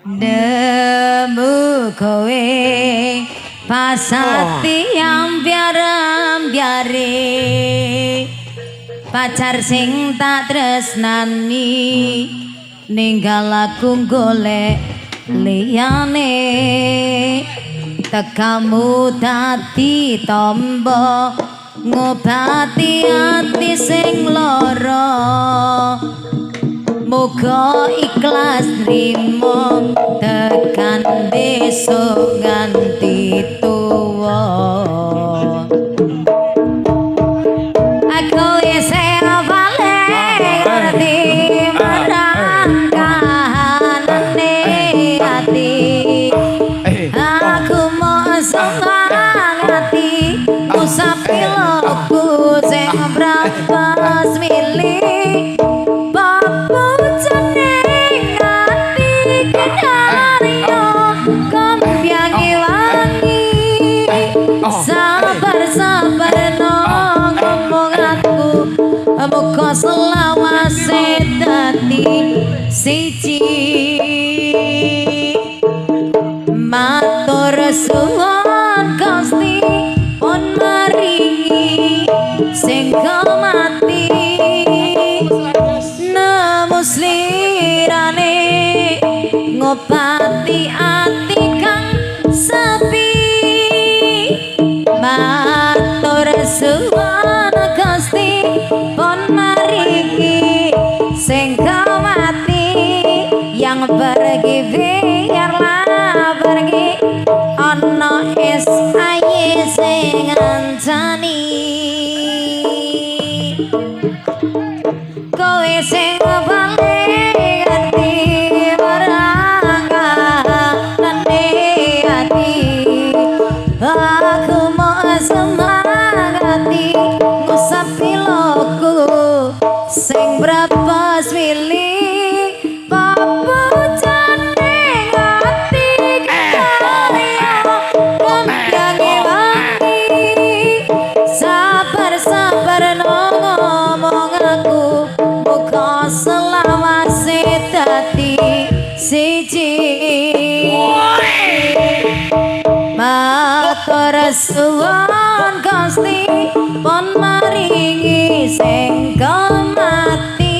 Nemu kowe pas ati ambyar ambyare, pacar sing tak tresnani ninggal aku golek liyane. Tekamu dadi tombo ngobati ati sing lara. Muga ikhlas nrimo tekan besok nganti tuwa. Aku isih paling ngerti marang kahanane ati. Aku mau semangati ngusapi loku sing mrapas milih papujaning ati kenaryo kompyangi wangi. Sabar sabar no ngomong aku, muga selawase dadi siji. Matur suwun Gusti pun maringi sing mati nemu slirane ngobati ati kang sepi. Matur suwun Gusti pun maringi sing mati. Yang pergi biarlah pergi, ana SAY sing ngancani. Kowe sing paling ngerti marang kahanane ati. Aku mau semangati ngusapi loku sing brapas milih papujane ati kaya kompyange wangi. Sabar sabar no ngomong aku, muga selawase dadi siji. Matur suwun Gusti pun maringi sing mati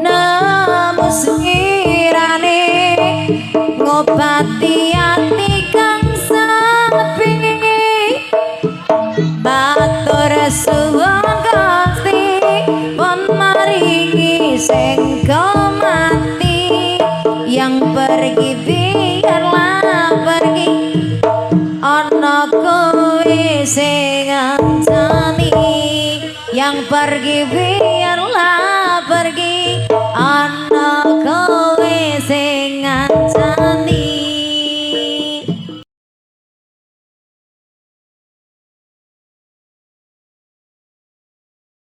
nemu sirane ngobati ati kang sepi. Matur suwun Gusti pun maringi sing mati. Yang pergi biarlah pergi, ana kowe sing ngancani. Yang pergi biarlah